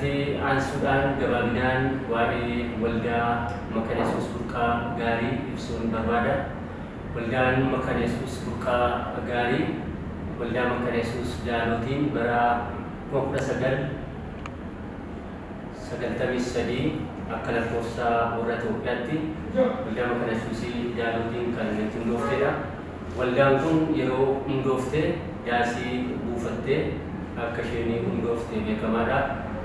Kanatti aansuudhaan gabaabinaan waa'ee Waldaa Makaana Yesuus Burqaa Gaarii ibsuun barbaada. Waldaan Makaana Yesuus Burqaa Gaarii Waldaa Makaana Yesuus Daalootiin bara 1993 akka lakkoofsa warra Itoophiyaatti Waldaa Makaana Yesuusii Daalootiin kan itti hundoofteedha. Waldaan kun yeroo hundoofte daasii buufattee akka isheen hundoofte beekamaadha.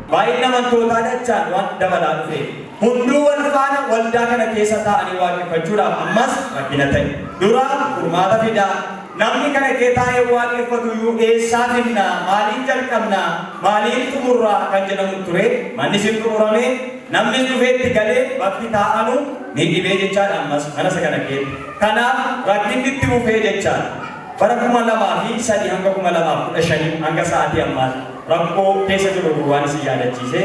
Baay'inni amantootaa dachaan waan dabalaa dhufeef, hunduu wal faana waldaa kana keessa taa'anii waaqeffachuudhaaf ammas rakkina ta'e. Dura furmaata fidaa, namni kana kee taa'ee waaqeffatu iyyuu eessaa fidna, maaliin jalqabna, maaliin xumurra kan jedhamu ture. Mannis hin xumurame, namnis dhufee itti galee bakki taa'anu ni dhibee jechaadha ammas mana isa kana keessa. Kanaaf rakkinni itti fufee jechaadha. Bara 2003 hanga 2015 hanga sa'aatii ammaatti rakkoo keessa jiru duwwaan isin yaadachiisee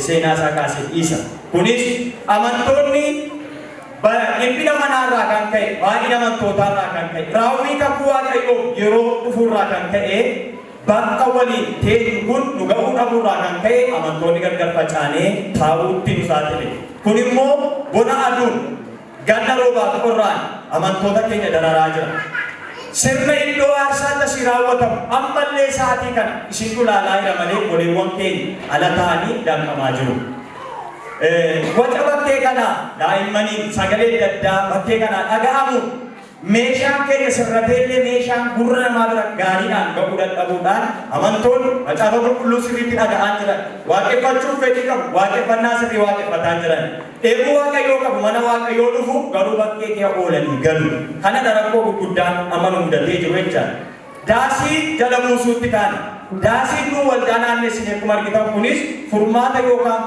seenaa isaa kaasee dhiisa. Kunis amantoonni dhiphina manaarraa kan ka'e, baay'ina amantootaarraa kan ka'e, raawwii kakuu Waaqayyoof yeroo dhufuurraa kan ka'e bakka waliin teenyu kun nu ga'uu dhabuurraa kan ka'e amantoonni gargar facaanee taa'uutti nu saaxile. Kun immoo bona aduun, ganna roobaaf qorraan amantoota keenya dararaa jira. Sirna iddoo aarsaatti asii raawwatamu ammallee sa'aatii kana isintu ilaalaa jira malee obboleewwan keenya ala ta'anii danqamaa jiru. Waca bakkee kanaa daa'immaniin sagalee adda addaa bakkee kanaa dhaga'amuun meeshaan keenya sirrateellee meeshaan gurra namaa bira gaariidhaan ga'uu dadhabuudhaan amantoonni Macaafa Qulqulluu sirriitti dhaga'aan jiran. Waaqeffachuuf fedhii qabu, waaqeffannaa sirrii waaqeffataan jiran. Dheebuu Waaqayyoo qabu, mana Waaqayyoo dhufu, garuu bakkee kee oolanii galu. Kanadha rakkoo gurguddaan amma nu mudatee jiru jechaadha. Daasii jala buusuutti kaane. Daasiin nu waldaa naannessine akkuma argitan kunis furmaata yookaan.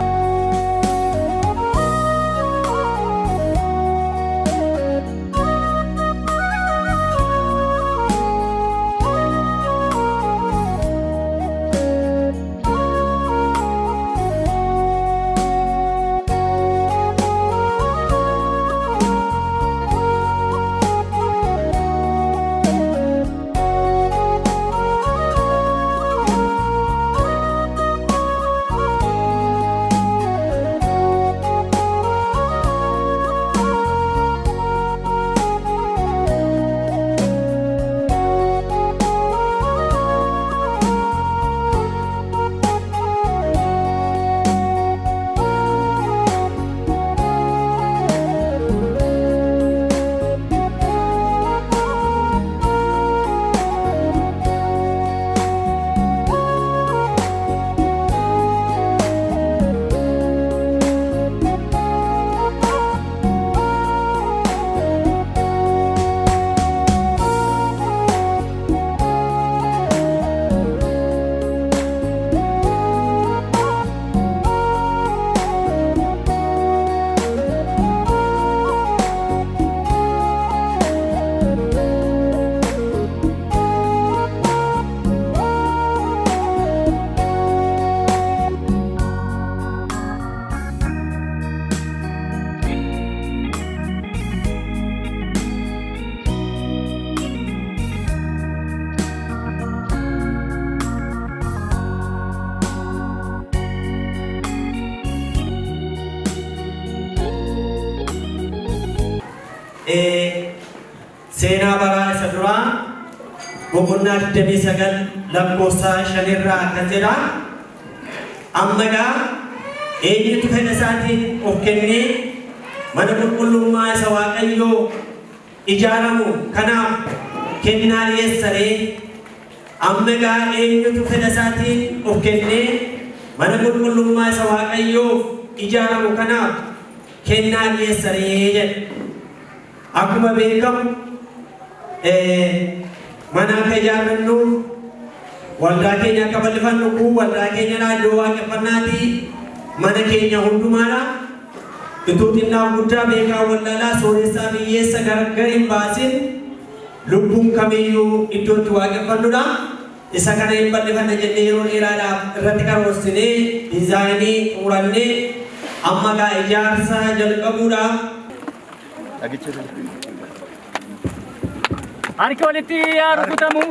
Seenaa baraa isa duraa boqonnaa 29 lakkoofsa 5 irraa akkas jedha. Amma egaa eenyutu fedha isaatiin of kennee mana qulqullummaa isa Waaqayyoo ijaaramu kanaaf kennaa dhi'eessa ree? Amma egaa eenyutu fedha isaatiin of kennee mana qulqullummaa isa Waaqayyoof ijaaramu kanaaf kennaa dhi'eessa ree? jedhe. Akkuma beekamu mana akka ijaarrannuuf waldaa keenya akka bal'ifannu kun waldaa keenyadha, iddoo waaqeffannaati, mana keenya hundumaadha. Utuu xinnaaf guddaa, beekaa wallaalaa, sooressaa fi hiyyeessa gargar hin baasin lubbuun kamiyyuu iddoo itti waaqeffannudha. Isa kana hin bal'ifanna jennee yeroo dheeraadhaaf irratti karoorsinee diizaayinii xumurannee amma gaa ijaarsa jalqabuudhaaf. Harki walitti haa rukutamu.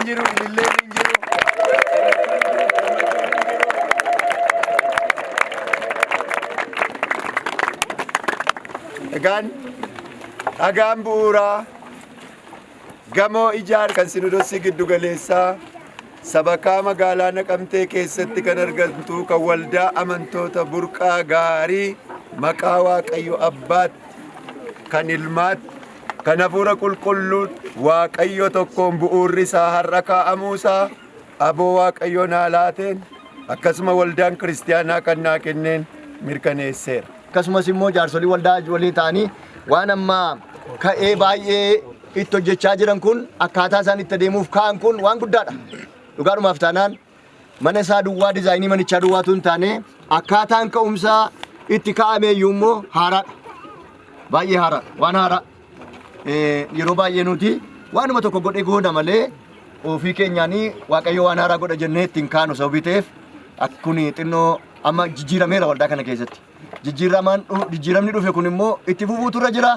hin jiru, ililleen hin jiru. Egaan dhagaan bu'uuraa gamoo ijaar kan Sinodosii giddu galeessaa sabakaa magaalaa Naqamtee keessatti kan argamtu kan waldaa amantoota burqaa gaarii maqaa Waaqayyo Abbaatti kan Ilmaatti kan Hafuura Qulqulluun Waaqayyo tokkoon bu'uurri isaa har'a kaa'amuu isaa aboo Waaqayyo naa laateen akkasuma waldaan kiristiyaanaa kan naa kenneen mirkaneesseera. Akkasumas immoo jaarsolii waldaa waliin ta'anii waan amma ka'ee baay'ee itti hojjechaa jiran kun akkaataa isaan itti adeemuuf ka'an kun waan guddaadha. Dhugaadhumaaf taanaan mana isaa duwwaa dizaayinii manichaa duwwaatu hin taane akkaataan ka'umsaa itti ka'ame iyyuu immoo haaraadha. Baay'ee haaraa waan haaraa. Yeroo baay'ee nuti waanuma tokko godhee goona malee ofii keenyaanii Waaqayyo waan haaraa godha jennee ittiin kaanu sababii ta'eef kun xinnoo amma jijjiirameera waldaa kana keessatti. Jijjiiramaan jijjiiramni dhufe kun immoo itti fufuutu irra jira.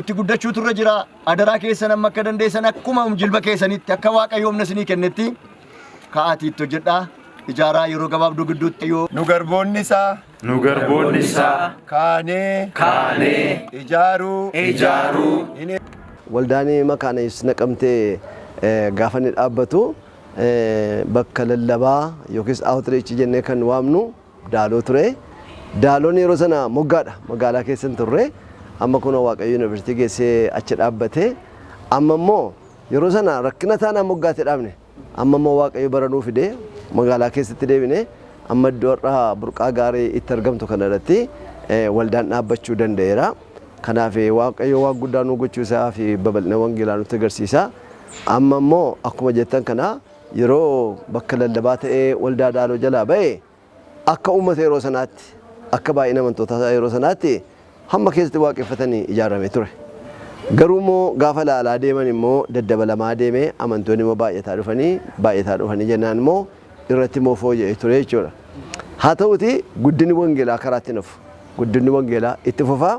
Itti guddachuutu irra jira. Adaraa keessan amma akka dandeessan akkuma jilba keessanitti akka Waaqayyo humna isinii kennetti ka'aatii itti hojjedhaa. Ijaaraa yeroo gabaabduu gidduutti yoo Nu garboonni isaa Nu garboonni isaa kaanee kaanee ijaaruu ijaaruu hin Waldaan Makaana Yesuus Naqamtee gaafa inni dhaabbatu bakka lallabaa yookiis outreach jennee kan waamnu Daaloo ture. Daaloon yeroo sana moggaadha. Magaalaa keessa hin turre. Amma kunoo Waaqayyo yuunivarsiitii geessee achi dhaabbate. Amma immoo yeroo sana rakkina taanaan moggaatti dhaabne. Amma immoo Waaqayyo bara nuu fide magaalaa keessatti deebine amma iddoo har'a burqaa gaarii itti argamtu kana irratti waldaan dhaabbachuu danda'eera. Kanaaf Waaqayyo waan guddaa nuu gochuu isaa fi babal'ina wangeelaa nutti agarsiisa. Amma immoo akkuma jettan kana yeroo bakka lallabaa ta'ee waldaa Daaloo jalaa ba'e akka uummata yeroo sanaatti akka baay'ina amantootaa yeroo sanaatti hamma keessatti waaqeffatanii ijaarame ture. Garuu immoo gaafa ilaalaa deeman immoo daddabalamaa deeme amantoonni immoo baay'ataa dhufanii baay'ataa dhufanii jennaan immoo irratti immoo fooyya'e ture jechuudha. Haa ta'uti guddinni wangeelaa karaatti hin hafu. Guddinni wangeelaa itti fufa.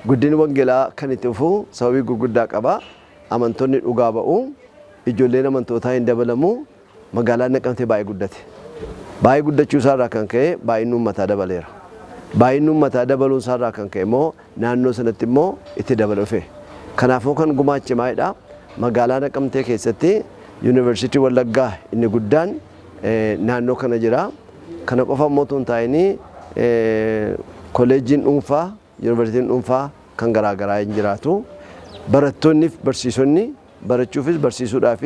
Guddinni wangeelaa kan itti fufu sababii gurguddaa qaba. Amantoonni dhugaa ba'u. Ijoolleen amantootaa hin dabalamu. Magaalaan Naqamtee baay'ee guddate. Baay'ee guddachuu isaa irraa kan ka'e baay'inni uummataa dabaleera. Baay'inni uummataa dabaluun isaa irraa kan ka'e immoo naannoo sanatti immoo itti dabala dhufe. Kanaafuu kan gumaache maalidha? Magaalaa Naqamtee keessatti Yuunivarsiitii Wallaggaa inni guddaan naannoo kana jira. Kana qofa immoo utuu hin taa'in kolleejjiin dhuunfaa Yuunivarsiitiin dhuunfaa kan garaa garaa hin jiraatu. Barattoonni fi barsiisonni barachuufis barsiisuudhaaf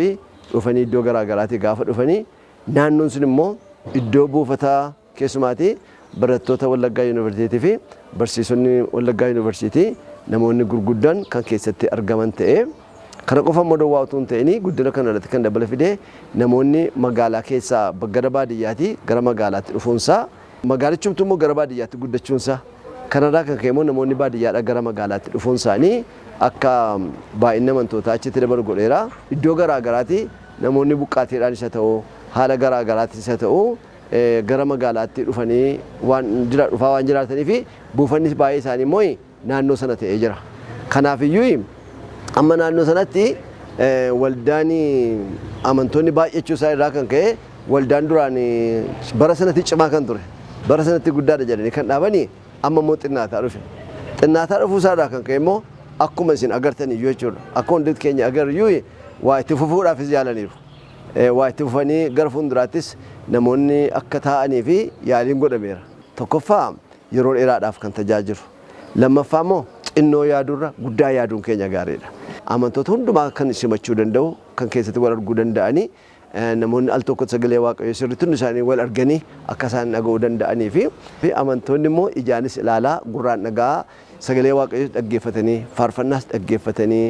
dhufanii iddoo garaa garaatii gaafa dhufanii naannoon sun immoo iddoo buufataa keessumaatii barattoota Wallaggaa Yuunivarsiitii fi barsiisonni Wallaggaa Yuunivarsiitii namoonni gurguddaan kan keessatti argaman ta'ee kana qofa immoo dowwaa utuu hin ta'in guddina kana irratti kan dabala fide namoonni magaalaa keessaa gara baadiyyaatii gara magaalaatti dhufuunsaa magaalichumtu immoo gara baadiyyaatti guddachuunsaa Kanarraa kan ka'e immoo namoonni baadiyyaadhaa gara magaalaatti dhufuun isaanii akka baay'inni amantootaa achitti dabalu godheera. Iddoo garaa garaatii namoonni buqqaatiidhaan isa ta'u haala garaa garaatiin isa ta'u gara magaalaatti dhufanii waan jira dhufaa waan jiraatanii fi buufanni baay'ee isaanii immoo naannoo sana ta'ee jira. Kanaaf iyyuu amma naannoo sanatti waldaan amantoonni baay'achuu isaa irraa kan ka'e waldaan duraan bara sanatti cimaa kan ture bara sanatti guddaadha jedhanii kan dhaabanii amma immoo xinnaataa dhufe. Xinnaataa dhufuu isaa irraa kan ka'e immoo akkuma isin agartan iyyuu jechuudha. Akka hundi keenya agarru iyyuu waa itti fufuudhaafis yaalaniiru. Waa itti fufanii gara fuulduraattis namoonni akka taa'anii fi yaaliin godhameera. Tokkoffaa yeroo dheeraadhaaf kan tajaajilu. Lammaffaa immoo xinnoo yaaduurra guddaa yaaduun keenya gaariidha. Amantoota hundumaa kan simachuu danda'u, kan keessatti wal arguu danda'anii namoonni al tokkotti sagalee Waaqayyoo sirriitti hundi isaanii wal arganii akka isaan dhaga'uu danda'anii fi amantoonni immoo ijaanis ilaalaa gurraan dhaga'aa sagalee Waaqayyoos dhaggeeffatanii faarfannaas dhaggeeffatanii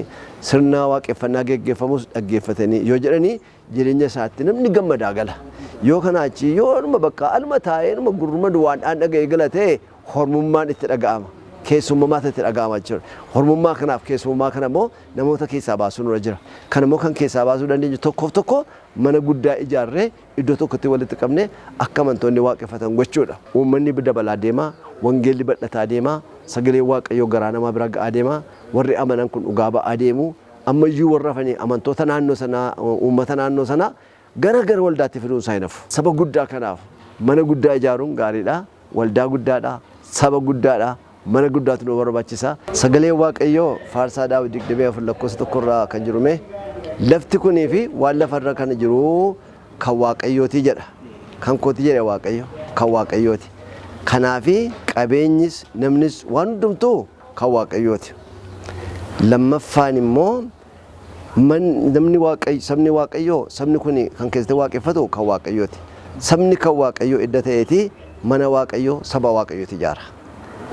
sirna waaqeffannaa geggeeffamus dhaggeeffatanii yoo jedhanii jireenya isaatti namni gammadaa gala. Yoo kanaa achii yoo dhuma bakka aluma taa'ee dhuma gurruma duwwaadhaan dhaga'ee gala ta'e hormummaan itti dhaga'ama. Keessummummaatu itti dhaga'ama jechuudha. Hormummaa kanaaf keessummaa kana immoo namoota keessaa baasuu nurra jira. Kana immoo kan keessaa baasuu dandeenyu tokkoof tokko mana guddaa ijaarree iddoo tokkotti walitti qabnee akka amantoonni waaqeffatan gochuudha. Uummanni dabalaa deema, wangeelli bal'ataa deema, sagaleen Waaqayyoo garaa namaa bira ga'aa deema, warri amanan kun dhugaa ba'aa deemu. Ammayyuu warra hafanii amantoota naannoo sanaa, uummata naannoo sanaa gara waldaatti fiduun isaa hin hafu. Saba guddaa kanaaf mana guddaa ijaaruun gaariidha. Waldaa guddaadha. Saba guddaadha. Mana guddaatu nu barbaachisa. Sagaleen Waaqayyoo Faarsaa Daawit 24 lakkoofsa 1 irraa kan jiru mee lafti kunii fi waan lafarra kana jiru kan Waaqayyooti jedha. Kan kooti jedhe Waaqayyo kan Waaqayyooti. Kanaafi qabeenyis namnis waan hundumtuu kan Waaqayyooti. Lammaffaan immoo namni Waaqayyo sabni Waaqayyoo sabni kun kan keessatti waaqeffatu kan Waaqayyooti. Sabni kan Waaqayyoo edda ta'eeti mana Waaqayyoo saba Waaqayyooti ijaara.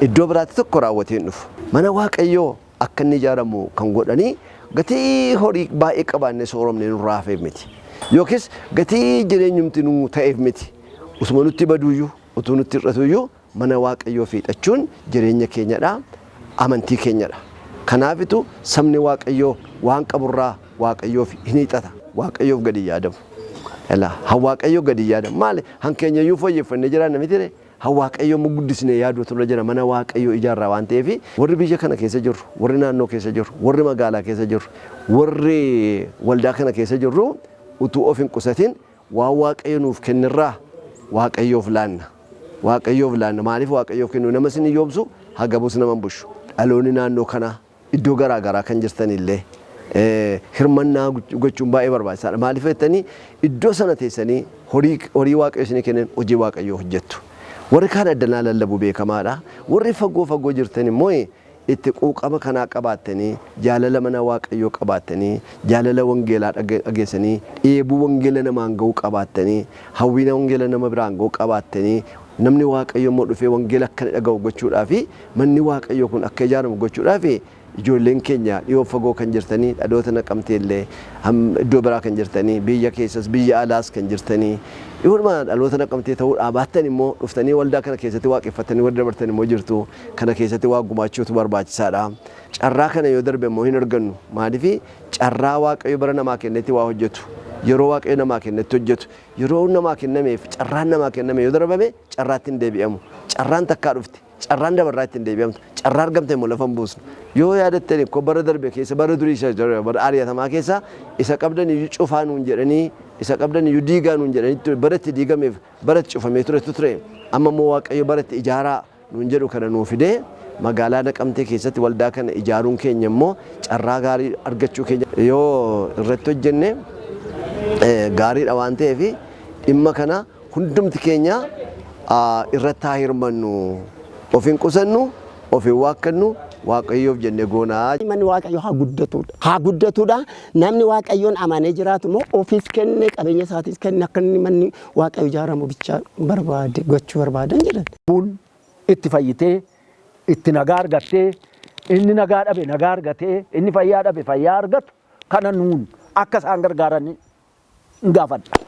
Iddoo biraatti tokko raawwatee hin dhufu. Mana Waaqayyoo akka inni ijaaramu kan godhanii gatii horii baay'ee qabaannee sooromne nurraa hafeef miti. Yookiis gatii jireenyumti nu ta'eef miti. Utuma nutti baduuyyuu, utuu nutti hir'atuyyuu mana Waaqayyoo fiixachuun jireenya keenyadha, amantii keenyadha. Kanaafitu sabni Waaqayyoo waan qaburraa Waaqayyoof hin hiixata. Waaqayyoof gadi hin yaadamu. Elaa, han Waaqayyoo gadi hin yaadamu. Maali? Han keenyayyuu fooyyeffannee jiraanna mitiree? Han Waaqayyoo immoo guddisnee yaaduutu nurra jira. Mana Waaqayyoo ijaarraa waan ta'eef warri biyya kana keessa jirru, warri naannoo keessa jirru, warri magaalaa keessa jirru, warri waldaa kana keessa jirru utuu of hin qusatin waan Waaqayyo nuuf kennerraa Waaqayyoof laanna. Waaqayyoof laanna. Maaliif Waaqayyoof kennuu nama sin hiyyoomsu, hagabus nama hin bushu. Dhaloonni naannoo kanaa iddoo garaa garaa kan jirtan illee hirmannaa gochuun baay'ee barbaachisaadha. Maaliif jettanii iddoo sana teessanii horii horii Waaqayyo isinii kenneen hojii Waaqayyoo hojjettu. Warri kaan addanaa lallabu beekamaadha. Warri fagoo fagoo jirtan immoo itti quuqama kanaa qabaattanii, jaalala mana Waaqayyoo qabaattanii, jaalala wangeelaa dhageessanii, dheebuu wangeela namaan ga'uu qabaattanii, hawwiina wangeela nama biraan ga'uu qabaattanii, namni Waaqayyoo immoo dhufee wangeela akka inni dhaga'u gochuudhaa fi manni Waaqayyoo kun akka ijaaramu gochuudhaa fi ijoolleen keenya dhiyoo fagoo kan jirtanii, dhaloota Naqamtee illee iddoo biraa kan jirtanii, biyya keessas biyya alaas kan jirtanii, dhiyoodhuma dhaloota Naqamtee ta'uudhaa baattan immoo dhuftanii waldaa kana keessatti waaqeffattanii warri dabartan immoo jirtu. Kana keessatti waa gumaachuutu barbaachisaadha. Carraa kana yoo darbe immoo hin argannu. Maaliif carraa Waaqayyo bara namaa kennetti waa hojjetu. Yeroo Waaqayyo namaa kennetti hojjetu. Yeroo namaa kennameef carraan namaa kenname yoo darbame carraatti hin deebi'amu. Carraan takkaa dhufte. Carraan dabarraa itti hin deebi'amtu. Carraa argamte immoo lafa hin buusnu. Yoo yaadattani ko bara darbe keessa bara durii isa bara ari'atamaa keessa isa qabdan iyyuu cufaa nuun jedhanii isa qabdan iyyuu diigaa nuun jedhanii bara itti diigameef bara itti cufamee turetu ture. Amma immoo Waaqayyo bara itti ijaaraa nuun jedhu kana nuu fidee magaalaa Naqamtee keessatti waldaa kana ijaaruun keenya immoo carraa gaarii argachuu keenya yoo irratti hojjenne gaariidha waan ta'eef dhimma kana hundumti keenya irratti haa hirmannu. Of hin qusannu, of hin waakkannu, Waaqayyoof jennee goonaa. Manni Waaqayyoo haa guddatuudha. Haa guddatuudha. Namni Waaqayyoon amanee jiraatu immoo ofiis kenne qabeenya isaatiis kenne akka inni manni Waaqayyo ijaaramu bicha barbaade gochuu barbaadan jedhan. Lubbuun itti fayyitee, itti nagaa argattee, inni nagaa dhabe nagaa argatee, inni fayyaa dhabe fayyaa argatu kana nuun akka isaan gargaaran hin gaafadha.